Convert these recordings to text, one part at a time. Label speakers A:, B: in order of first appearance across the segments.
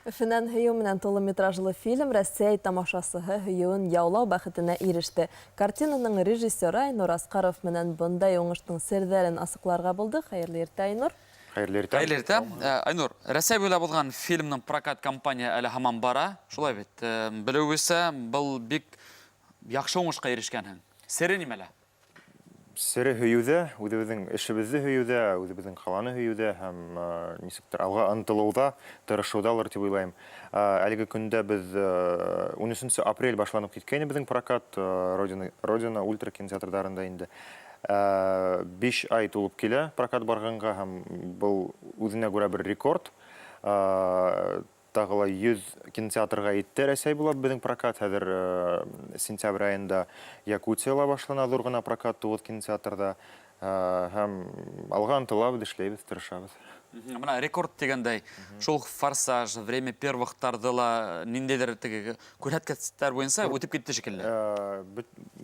A: Өфөнән һөйөү менән тулы метражлы фильм Рәсәй тамашасыһы һөйөүен яулау бәхетенә иреште. Картинаның режиссеры Айнур Асҡаров менән бындай уңыштың серҙәрен асыҡларға булдыҡ. Хәйерле иртә, Айнур!
B: Хәйерле иртә.
C: Хәйерле иртә. Айнур, Рәсәй буйлап уҙған фильмның прокат кампанияһы әле һаман бара, шулай бит? Белеүебеҙсә, был бик яҡшы уңышҡа ирешкәнһең. Сере нимәлә?
B: Сере һөйөүҙә, үҙебеҙҙең эшебеҙҙе һөйөүҙә, үҙебеҙҙең ҡаланы һөйөүҙә һәм нисектер алға ынтылыуҙа, тырышыуҙалыр дип уйлайым. Әлеге көндә беҙ унөсөнсө апрель башланып киткәйне беҙҙең прокат Родина, Родина, Ультра кинотеатрҙарында инде. 5 ай тулып килә прокат барғанға һәм был үзенә күрә бер рекорд. Тағы ла 100 кинотеатрға етте Рәсәй буйлап беҙҙең прокат. Хәҙер сентябрь айында Якутияла башлана ҙур ғына прокат, 9 кинотеатрҙа. Һәм алға ынтылабыҙ, эшләйбеҙ, тырышабыҙ.
C: Бына рекорд тигәндәй, шул Форсаж, Время первых-тарҙы ла ниндәйҙер теге күрһәткестәр буйынса үтеп китте шикелле.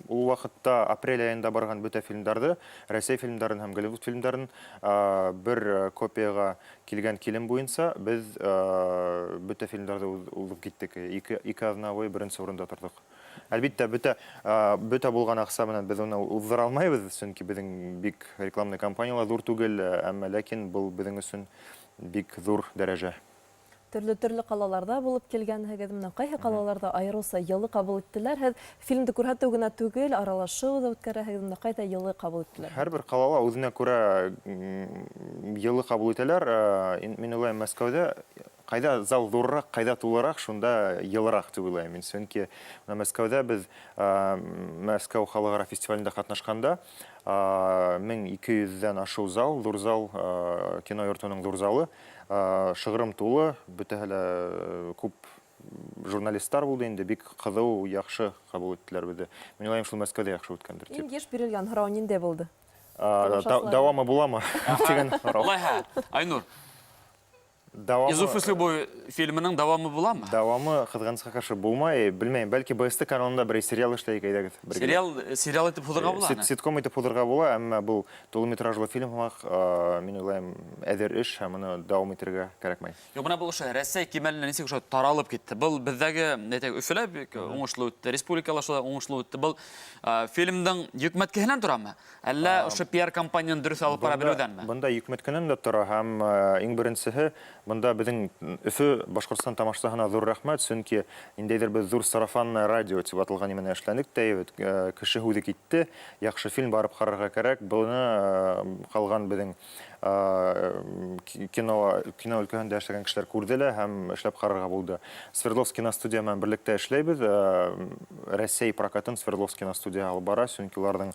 B: Ул ваҡытта апрель айында барған бөтә фильмдарҙы, Рәсәй фильмдарын һәм Голливуд фильмдарын бер копияға Килгән килем буенча без бөтә фильмнарда узып киттек. Ике аҙна буе беренче урында торҙоҡ. Әлбиттә, бөтә бөтә булган акча белән без уны уздыра алмайбыз, чөнки безнең бик рекламный кампаниялар зур түгел, әмма ләкин был безнең өчен бик зур дәрәҗә.
A: Төрле-төрле ҡалаларҙа булып килгәнһегеҙ. Менә ҡайһы ҡалаларҙа айырыуса йылы ҡабул иттеләр? Һеҙ фильмды күрһәтеү генә түгел, аралашыу ҙа үткәрәһегеҙ. Менә ҡайҙа йылы ҡабул иттеләр?
B: Һәрбер ҡалала үҙенә күрә йылы ҡабул итәләр. Мин уйлайым, Мәскәүҙә ҡайҙа зал ҙурыраҡ, ҡайҙа тулыраҡ, шунда йылыраҡ тип уйлайым мин. Сөнки менә Мәскәүҙә беҙ Мәскәү халыҡ-ара фестивалендә ҡатнашҡанда 1200 ҙән ашыу зал, ҙур зал, кино йортоноң ҙур залы. Шыгрым тулы, бөтәһе лә күп журналистлар булды инде, бик кызу, яхшы кабул иттеләр безне. Мин уйлыйм, шул Мәскәүдә яхшы үткәндер дип.
A: Иң еш бирелгән һорау ниндәй булды?
B: Дәвамы буламы дигән
C: сорау. Алайһа, Айнур,
B: Дәвамы
C: Из Уфы с любовью фильмының дәвамы буламы?
B: Дәвамы, кызганычка каршы, булмай. Белмәйм, бәлки БСТ каналында берәй сериал эшләйек, әйдәгез.
C: Сериал, сериал итеп һуҙырға була аны?
B: Ситком итеп һуҙырға була, әмма был Тулы метражлы фильм һымаҡ, мин уйлайым, әҙер эш һәм уны дәвам итергә кәрәкмәй.
C: Юк, менә был ошо Рәсәй кимәленә нисек шулай таралып китте. Был беҙҙәге, әйтәйек, Өфөлә бик уңышлы үтте, республикала шулай уңышлы үтте. Был фильмдың йөкмәткеһенән торамы? Әллә ошо пиар кампанияны дөрөҫ алып бара белеүҙәнме?
B: Бында йөкмәткенән дә тора һәм иң беренсеһе, бында беҙҙең Өфө, Башҡортостан тамашасыһына ҙур рәхмәт, сөнки ниндәйҙер беҙ ҙур сарафанное радио тип аталған нимәне эшләнек тә, кеше һүҙе китте. Яҡшы фильм, барып ҡарарға кәрәк. Быны ҡалған беҙҙең кино кино өлкәһендә эшләгән кешеләр күрҙе лә һәм эшләп ҡарарға булды. Свердловск киностудия менән берлектә эшләйбеҙ. Рәсәй прокатын Свердловск киностудия алып бара, сөнки уларҙың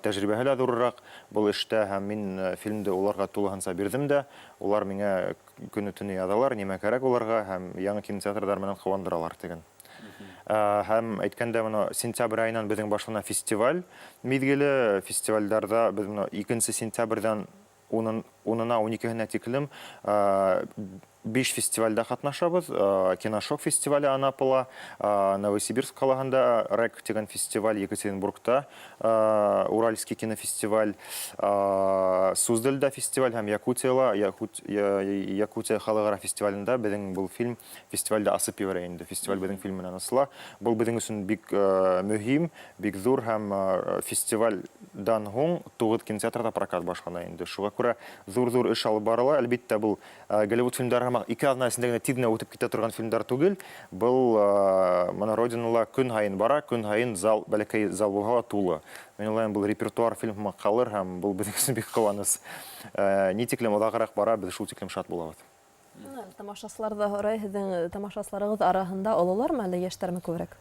B: тәжрибәһе лә ҙурыраҡ был эштә һәм мин фильмды уларға тулыһынса бирҙем дә, улар миңә көне-төнө яҙалар, нимә кәрәк уларға һәм яңы кинотеатрҙар менән ҡыуандыралар тигән. Һәм әйткәндә, моны сентябрь айынан беҙҙең башлана фестиваль миҙгеле. Фестивальдәрҙә беҙ моны 2 сентябрьдән унына, уникеһенә тиклем биш фестивальдә ҡатнашабыҙ. Киношок фестивале Анапала, Новосибирск ҡалаһында РЭК тигән фестиваль, Екатеринбургта Уральский кинофестиваль, Суздальда фестиваль һәм Якутияла Якутия халыҡ-ара фестивалендә беҙҙең был фильм Фестивальдә асып ебәрә инде. Фестиваль беҙҙең фильм менән асыла. Был беҙҙең өсөн бик мөһим, бик ҙур һәм фестивальдан һуң 9 кинотеатрҙа прокат башлана инде. Шуға күрә ҙур-ҙур эш алып барыла. Әлбиттә, был Голливуд фильмдары һымаҡ ике аҙна эсендә генә тиҙ генә үтеп китә торған фильмдар түгел. Был мына Родинала көн һайын бара, көн һайын зал, бәләкәй зал булһа ла тулы. Мин уйлайым, был репертуар фильм һымаҡ ҡалыр һәм был беҙҙең өсөн бик ҡыуаныс. Ни тиклем оҙағыраҡ бара, беҙ шул тиклем шат булабыҙ.
A: Тамашасылар ҙа һорай, һеҙҙең тамашасыларығыҙ араһында ололармы, әллә йәштәрме күберәк?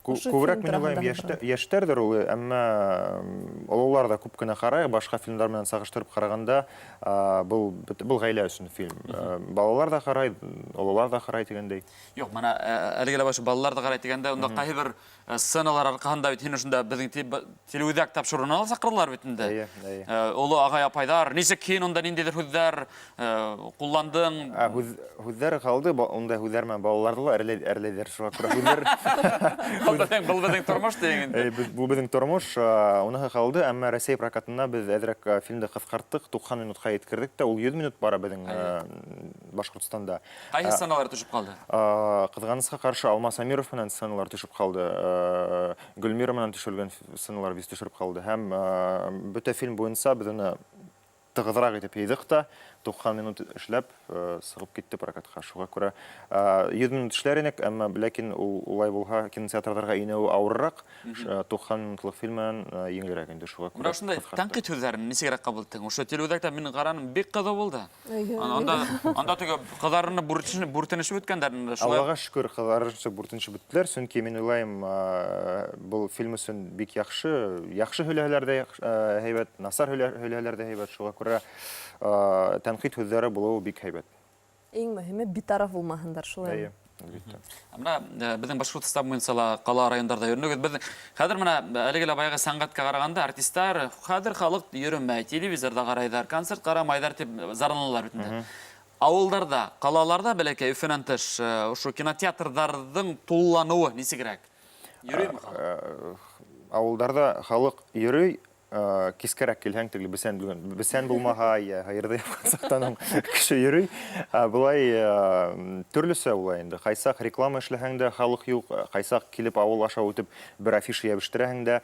B: Күберәк, мин уйлайым, йәштәрҙер ул, әммә ололар да күп кенә ҡарай, башҡа фильмдар менән сағыштырып ҡарағанда, был был ғаилә өсөн фильм. Балалар ҙа ҡарай, ололар ҙа ҡарай тигәндәй.
C: Юҡ, мына әлеге лә башы балалар ҙа ҡарай тигәндә, унда ҡайһы бер Сценалар арҡаһында бит һин ошонда беҙҙең телеүҙәк тапшырыуына ла саҡырҙылар бит инде.
B: Әйе, әйе.
C: Оло ағай-апайҙар, нисек һин унда ниндәйҙер һүҙҙәр ҡулландың?
B: Ә һүҙ, һүҙҙәр ҡалды, ундай һүҙҙәр менән балаларҙы ла әрләй, әрләйҙәр, шуға күрә һүҙҙәр.
C: Был беҙҙең, был беҙҙең тормош тиң инде.
B: Әй, бу беҙҙең тормош, уныһы ҡалды, әммә Рәсәй прокатына беҙ әҙерәк фильмды ҡыҫҡарттыҡ, 90 минутҡа еткерҙек тә, ул 100 минут бара беҙҙең Башҡортостанда.
C: Ҡайһы сценалар төшөп ҡалды?
B: Ҡыҙғанысҡа ҡаршы, Алмас Әмиров менән сценалар төшөп ҡалды. Гөлмира менән төшөрөлгән сценалар беҙ төшөрөп ҡалды. Һәм бөтә фильм буйынса беҙ уны тығыҙыраҡ итеп йыйҙыҡ та, 90 минут эшләп, сығып китте прокатҡа. Шуға күрә, 100 минут эшләр инек, әммә ләкин ул улай булһа, кинотеатрҙарға инеүе ауырыраҡ, 90 минутлыҡ фильм менән еңелерәк инде, шуға күрә
C: Менә ошондай
B: ҡыҫҡартты.
C: тәнҡит һүҙҙәрен нисегерәк ҡабул иттең? Ошо телеүҙәктә мин қараным, бик ҡыҙыу булды.
A: Әйе.
C: Анда теге ҡыҙарынып бүртенешеп бөткәндәр инде, шулай.
B: Аллаға шөкөр, ҡыҙарынып бүртенешеп бөттөләр, сөнки мин уйлайым, был фильм өсөн бик яҡшы, яҡшы һөйләһәләр ҙә һәйбәт, насар һөйләһәләр ҙә һәйбәт, шуға күрә, тәнҡит һүҙҙәре булыуы бик һәйбәт.
A: Иң мөһиме битараф булмаһындар, шулай.
B: Әйе, әлбиттә.
C: Мына беҙҙең Башҡортостан буйынса ла ҡала райондарҙа йөрөнөгөҙ. Беҙ хәҙер мына әлеге лә баяғы сәнғәткә ҡарағанда артистар хәҙер халыҡ йөрөмәй, телевизорҙа ҡарайҙар, концерт ҡарамайҙар тип зарланалар бит инде. Ауылдарҙа, ҡалаларҙа бәләкәй Өфөнән тыш, ошо кинотеатрҙарҙың тулланыуы нисегерәк? Йөрөймө халыҡ?
B: Ауылдарҙа халыҡ йөрөй, кискәрәк килһәң, теге бесән бүген, бесән булмаһа, йә һыйырҙы япҡан саҡтан һуң кеше йөрөй. Былай төрлөсә була инде. Ҡайсаҡ реклама эшләһәң дә халыҡ юҡ, ҡайсаҡ килеп ауыл аша үтеп бер афиша йәбештерәһең дә,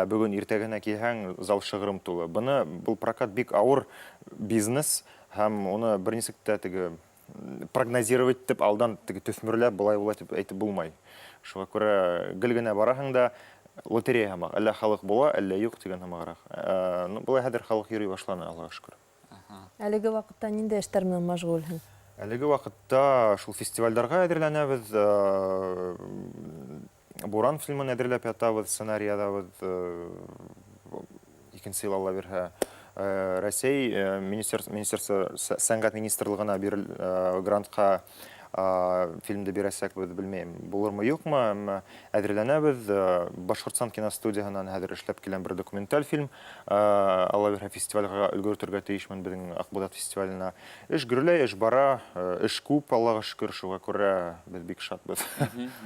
B: бөгөн иртәгәһенә килһәң, зал шығырым тулы. Быны, был прокат бик ауыр бизнес һәм уны бер нисек тә теге прогнозировать итеп, алдан теге төҫмөрләп, былай була тип әйтеп булмай. Шуға күрә гел генә бараһың да, лотерея һымаҡ, әллә халыҡ була, әллә юҡ тигән һымағыраҡ. Былай хәҙер халыҡ йөрөй башланы, Аллаға шөкөр.
A: Әлеге ваҡытта ниндәй эштәр менән мәшғүлһең?
B: Әлеге ваҡытта шул фестивальдарға әҙерләнәбеҙ, Буран фильмын әҙерләп ятабыҙ, сценарий яҙабыҙ, икенсе йыл Алла бирһә. Рәсәй министерство, сәнғәт министрлығына грантҡа фильмды бирәсәкбеҙ, белмәйем, булырмы, юҡмы, әммә әҙерләнәбеҙ. Башҡортостан киностудияһынан хәҙер эшләп килгән бер документаль фильм. Алла бирһә, фестивальгә өлгөртөргә тейешмен, беҙҙең Аҡбуҙат фестиваленә. Эш гөрләй, эш бара, эш күп, Аллаға шөкөр, шуға күрә беҙ бик шатбыҙ.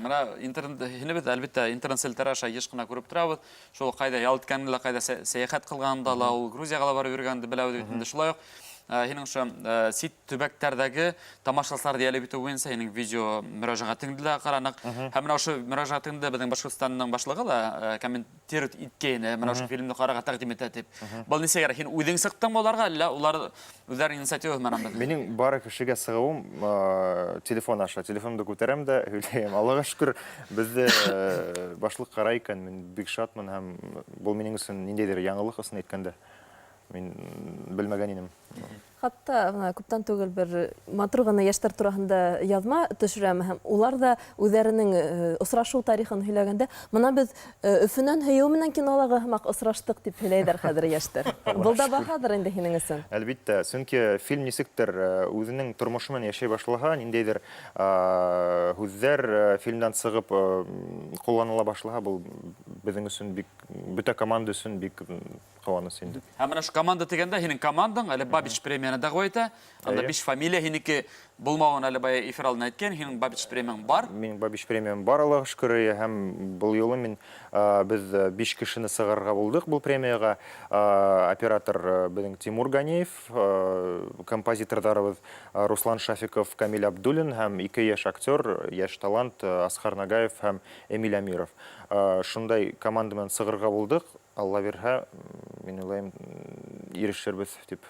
C: Мына интернет, һине беҙ, әлбиттә, интернет селтәре аша йыш ҡына күреп торабыҙ. Шул ҡайҙа ял иткәнен лә, ҡайҙа сәйәхәт ҡылғанында ла, ул Грузияға ла барып йөрөгәнде беләбеҙ бит инде. Шулай уҡ, һинең ошо сит төбәктәрҙәге тамашасыларҙы йәлеп итеү буйынса һинең видео мөрәжәғәтеңде лә ҡараныҡ. Һәм менә ошо мөрәжәғәтеңде беҙҙең Башҡортостандың башлығы ла комментировать иткәйне, менә ошо фильмды ҡарарға тәҡдим итә тип. Был нисә кәрәк? Һин үҙең сыҡтыңмы уларға, әллә улар үҙҙәренең инициативаһы менән беҙ?
B: Минең бары кешегә сығыуым телефон аша. Телефонымды күтәрәм дә һөйләйем. Аллаға шөкөр, беҙҙе башлыҡ ҡарай икән, мин бик шатмын һәм был минең өсөн ниндәйҙер яңылыҡ өсөн әйткәндә. Мин белмәгән инем.
A: Хатта бына күптән түгел бер матур ғына йәштәр тураһында яҙма төшөрәм һәм улар ҙа үҙҙәренең осрашыу тарихын һөйләгәндә, бына беҙ Өфөнән һөйөү менән кинолағы һымаҡ осраштыҡ тип һөйләйҙәр хәҙер йәштәр. Был да баһаҙыр инде һинең өсөн.
B: Әлбиттә, сөнки фильм нисектер үҙенең тормошо менән йәшәй башлаһа, ниндәйҙер һүҙҙәр фильмдан сығып ҡулланыла башлаһа, был беҙҙең өсөн бик, бөтә команда өсөн бик ҡыуаныс инде.
C: Һәм менә шу команда тигәндә һинең командаң әле Бабич премияны дәғүә итә. Анда 5 фамилия һинеке булмауын әле бая эфир алдында әйткән, һинең Бабич премияң бар.
B: Минең Бабич премиям бар, Аллаға шөкөр, һәм был юлы беҙ 5 кешене сығарырға булдыҡ был премияға. Оператор беҙҙең Тимур Ганеев, композиторҙарыбыҙ Руслан Шафиков, Камиль Абдуллин һәм 2 йәш актер, йәш талант Асҡар Нагаев һәм Эмиль Амиров. Шундай команда менән сығырға булдыҡ. Алла бирһә, мин уйлайым, ирешербеҙ тип.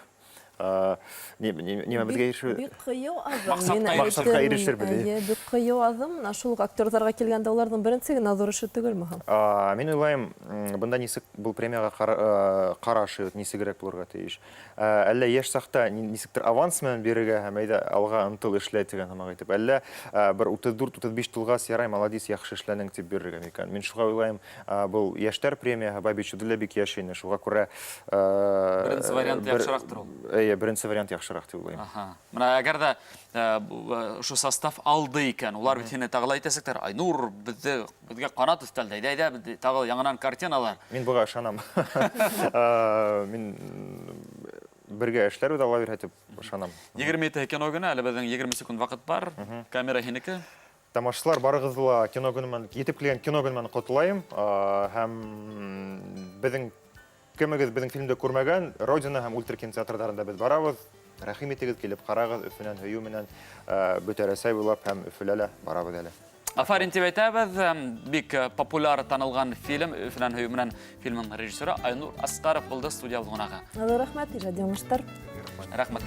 B: Нимә беҙгә ирешер?
A: Бик ҡыйыу аҙым.
C: Маҡсатҡа
A: Мин
C: ирешер.
B: Маҡсатҡа ирешербеҙ,
A: Эйе, бик ҡыйыу аҙым. Менә шул уҡ актерҙарға килгәндә уларҙың беренсе генә ҙур эше түгелме һуң?
B: Мин уйлайым, бында нисек был премияға ҡарашы нисегерәк булырға тейеш. Әллә йәш саҡта нисектер аванс менән бирергә һәм әйҙә алға ынтыл эшләй тигән һымаҡ итеп. Әллә, бер утыҙ дүрт, утыҙ биш тулғас, ярай, молодец, яҡшы эшләнең тип бирергә микән. Мин шуға уйлайым, был йәштәр премияһы, Бабич үҙе лә бик йәш ине. Шуға күрә,
C: Беренсе вариант
B: бер
C: яҡшыраҡтыр ул.
B: Эйе, беренсе вариант яҡшыраҡ тип уйлайым.
C: Мына әгәр ҙә ошо состав алды икән, улар бит һине тағы ла әйтәсәктәр, Айнур, беҙгә ҡанат өҫтәлде, әйҙә, әйҙә, беҙ тағы яңынан картиналар.
B: Мин быға ышанам. Мин бергә эшләрбеҙ, Алла бирһә тип ышанам.
C: Егерме ете кино генә, әле беҙҙең егерме секунд ваҡыт бар. Камера һинеке.
B: Тамашасылар, барығыҙҙы ла кино көнө менән, етеп килгән кино көнө менән ҡотлайым. Һәм беҙҙең кемегеҙ беҙҙең фильмды күрмәгән, Родина һәм Ультра кинотеатрҙарында беҙ барабыҙ. Рәхим итегеҙ, килеп ҡарағыҙ, Өфөнән һөйөү менән бөтә Рәсәй буйлап һәм Өфөлә лә барабыҙ әле.
C: Афарин тип әйтәбеҙ, бик популяр танылған фильм Өфөнән һөйөү менән фильмының режиссеры Айнур Асҡаров булды студиябыҙ ҡунағы.
A: Ҙур рәхмәт, ижади уңыштар.
C: Рәхмәт.